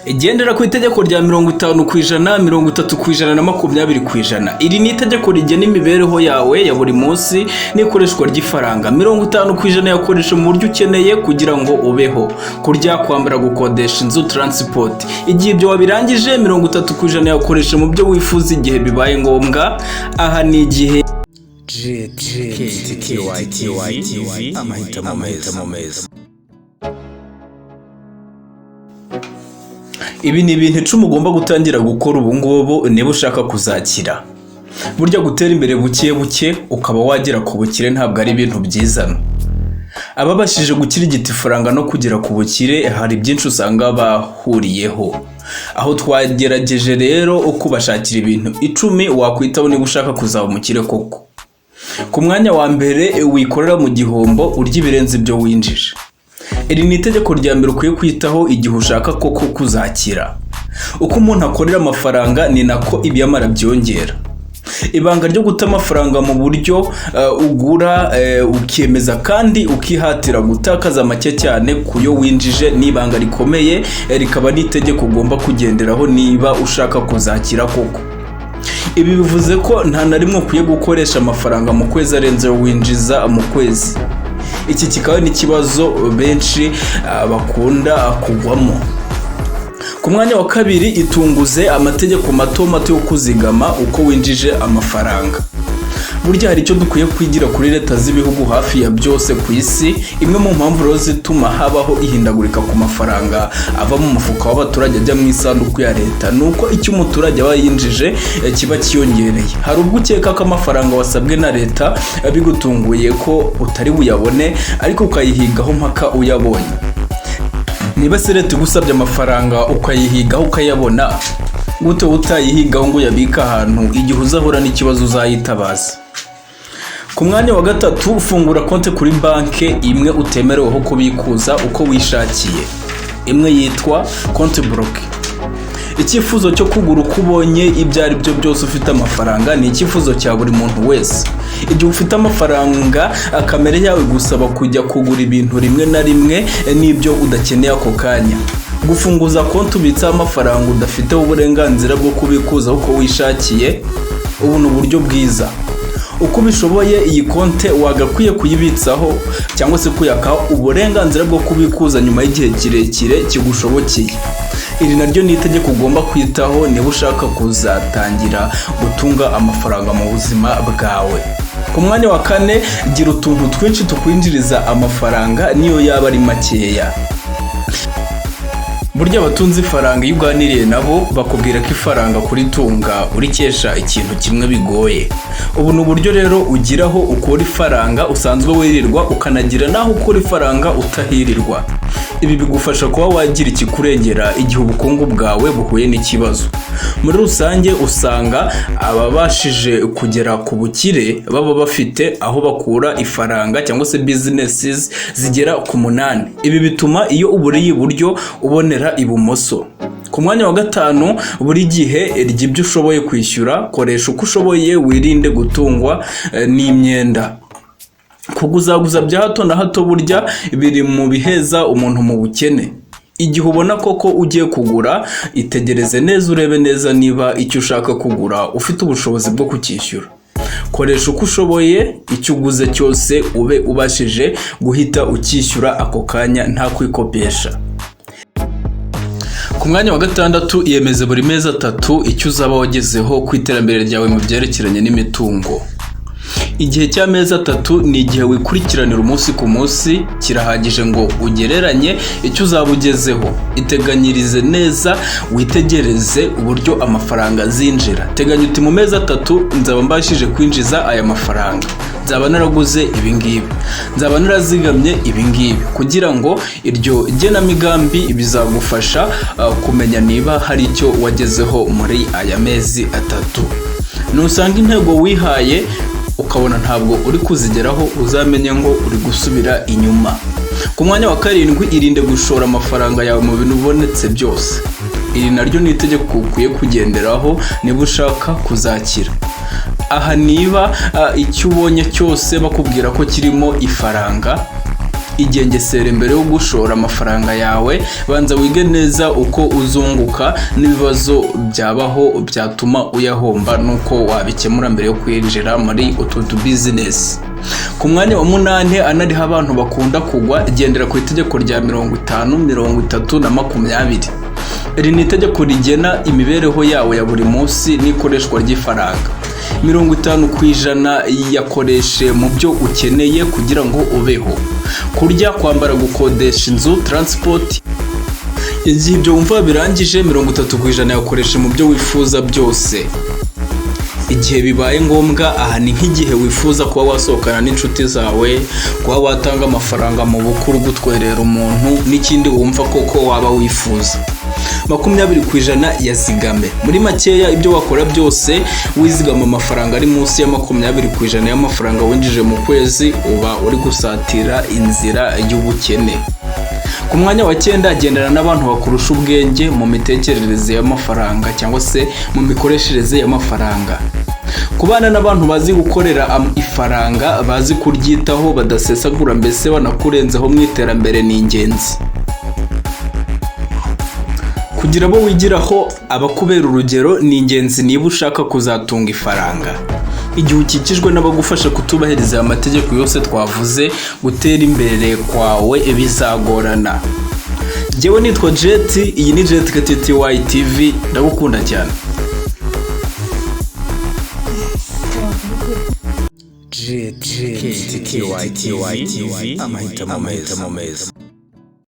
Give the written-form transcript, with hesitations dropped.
Igendera ku itegeko rya 50%, 30% na 20%. Iri ni itegeko rigena imibereho yawe ya buri munsi n'ikoreshwa ry'ifaranga. 50% yakoresha mu buryo ukeneye kugira ngo ubeho: kurya, kwambara, gukodesha inzu, transport. Igihe ibyo wabirangije, 30% yakoresha mu byo wifuza igihe bibaye ngombwa. Aha ni igihe GTY TV, amahitamo meza. Ibi ni ibintu 10 ugomba gutangira gukora ubu ngubu niba ushaka kuzakira. Burya gutera imbere buke buke ukaba wagera ku bukire ntabwo ari ibintu byizana. Ababashije gukirigita ifaranga no kugera ku bukire hari byinshi usanga bahuriyeho. Aho twagerageje rero kubashakira ibintu 10 wakwitaho niba ushaka kuzaba umukire koko. Ku mwanya wa mbere, wikorera mu gihombo urya ibirenze ibyo winjije. Iri ni itegeko rya mbere ukwiye kwitaho igihe ushaka koko kuzakira. Uko umuntu akorera amafaranga ni nako ibiyamara byongera. Ibanga ryo guta amafaranga mu buryo ugura, ukiyemeza kandi ukihatira gutakaza make cyane ku yo winjije ni ibanga rikomeye, rikaba n'itegeko ugomba kugenderaho niba ushaka kuzakira koko. Ibi bivuze ko nta na rimwe ukwiye gukoresha amafaranga mu kwezi arenze ayo winjiza mu kwezi. Iki kikaba n'ikibazo benshi bakunda kugwamo. Ku mwanya wa kabiri, itunguze amategeko mato mato yo kuzigama uko winjije amafaranga. Burya hari icyo dukwiye kwigira kuri leta z'ibihugu hafi ya byose ku isi. Imwe mu mpamvu rero zituma habaho ihindagurika ku mafaranga ava mu mufuka w'abaturage ajya mu isanduku ya leta ni uko icyo umuturage aba yinjije kiba cyiyongereye. Hari ubwo ukeka ko amafaranga wasabwe na leta bigutunguye ko utari buyabone, ariko ukayihigaho mpaka uyabonye. Niba se leta igusabye amafaranga ukayihigaho ukayabona, gute utayihigaho ngo uyabike ahantu igihe uzahura n'ikibazo uzayitabaza? Ku mwanya wa gatatu, fungura konti kuri banki imwe utemereweho kubikuza uko wishakiye, imwe yitwa compte bloqué. Icyifuzo cyo kugura uko ubonye ibyo ari byo byose ufite amafaranga ni icyifuzo cya buri muntu wese. Igihe ufite amafaranga, kamere yawe gusaba kujya kugura ibintu rimwe na rimwe n'ibyo udakeneye ako kanya. Gufunguza konti ubitsaho amafaranga udafiteho uburenganzira bwo kubikuza uko wishakiye, ubu ni uburyo bwiza. Uko ubishoboye, iyi konti wagakwiye kuyibitsaho cyangwa se kuyakaho uburenganzira bwo kubikuza nyuma y'igihe kirekire kigushobokeye. Iri naryo ni itegeko ugomba kwitaho niba ushaka kuzatangira gutunga amafaranga mu buzima bwawe. Ku mwanya wa kane, gira utuntu twinshi tukwinjiriza amafaranga niyo yaba ari makeya. Burya abatunze ifaranga iyo uganiriye nabo bakubwira ko ifaranga kuritunga urikesha ikintu kimwe bigoye. Ubu ni uburyo rero ugiraho ukura ifaranga usanzwe wirirwa, ukanagira n'aho ukura ifaranga utahirirwa. Ibi bigufasha kuba wagira ikikurengera igihe ubukungu bwawe buhuye n'ikibazo. Muri rusange usanga ababashije kugera ku bukire baba bafite aho bakura ifaranga cyangwa se businesses zigera ku 8. Ibi bituma iyo uburiye iburyo ubonera ibumoso. Ku mwanya wa gatanu, buri gihe rya ibyo ushoboye kwishyura, koresha uko ushoboye, wirinde gutungwa n'imyenda. Kuguzaguza bya hato na hato burya biri mu biheza umuntu mu bukene. Igihe ubona koko ugiye kugura, itegereze neza, urebe neza niba icyo ushaka kugura ufite ubushobozi bwo kucyishyura. Koresha uko ushoboye, icyo uguze cyose ube ubashije guhita ucyishyura ako kanya nta kwikopesha. Ku mwanya wa gatandatu, iyemeze buri mezi 3 icyo uzaba wagezeho ku iterambere ryawe mu byerekeranye n'imitungo. Igihe cy'amezi 3 ni igihe wikurikiranira umunsi ku munsi, kirahagije ngo ugereranye icyo uzaba ugezeho. Iteganyirize neza, witegereze uburyo amafaranga azinjira. Teganya uti: "Mu mezi 3 nzaba mbashije kwinjiza aya mafaranga, nzaba naraguze ibi ngibi, nzaba narazigamye ibi ngibi," kugira ngo iryo genamigambi bizagufasha kumenya niba hari icyo wagezeho muri aya mezi 3. Nusanga intego wihaye ukabona ntabwo uri kuzigeraho, uzamenye ngo uri gusubira inyuma. Ku mwanya wa karindwi, irinde gushora amafaranga yawe mu bintu ubonetse byose. Iri naryo ni itegeko ukwiye kugenderaho niba ushaka kuzakira. Aha niba icyo ubonye cyose bakubwira ko kirimo ifaranga, Igengesere mbere yo gushora amafaranga yawe. Banza wige neza uko uzunguka n'ibibazo byabaho byatuma uyahomba n'uko wabikemura mbere yo kwinjira muri utu tubizinesi. Ku mwanya wa munani, anariho abantu bakunda kugwa, gendera ku itegeko rya 50, 30 na 20. Iri ni itegeko rigena imibereho yawe ya buri munsi n'ikoreshwa ry'ifaranga. 50% yakoreshe mu byo ukeneye kugira ngo ubeho: kurya, kwambara, gukodesha inzu, transport. Igihe ibyo wumva birangije, 30% yakoreshe mu byo wifuza byose igihe bibaye ngombwa. Aha ni nk'igihe wifuza kuba wasohokana n'inshuti zawe, kuba watanga amafaranga mu bukwe, uri gutwerera umuntu, n'ikindi wumva koko waba wifuza. 20% yazigame. Muri makeya, ibyo wakora byose wizigama amafaranga ari munsi ya 20% y'amafaranga winjije mu kwezi, uba uri gusatira inzira y'ubukene. Ku mwanya wa cyenda, gendana n'abantu bakurusha ubwenge mu mitekerereze y'amafaranga cyangwa se mu mikoreshereze y'amafaranga. Kubana n'abantu bazi gukorera ifaranga, bazi kuryitaho, badasesagura, mbese banakurenzeho mu iterambere, ni ingenzi. Kugira abo wigiraho, abakubera urugero, ni ingenzi niba ushaka kuzatunga ifaranga. Igihe ukikijwe n'abagufasha kutubahiriza aya mategeko yose twavuze, gutera imbere kwawe bizagorana. Njyewe nitwa Jet, iyi ni Jet KTTY TV, ndagukunda cyane. Jet KTTY TV, amahitamo meza.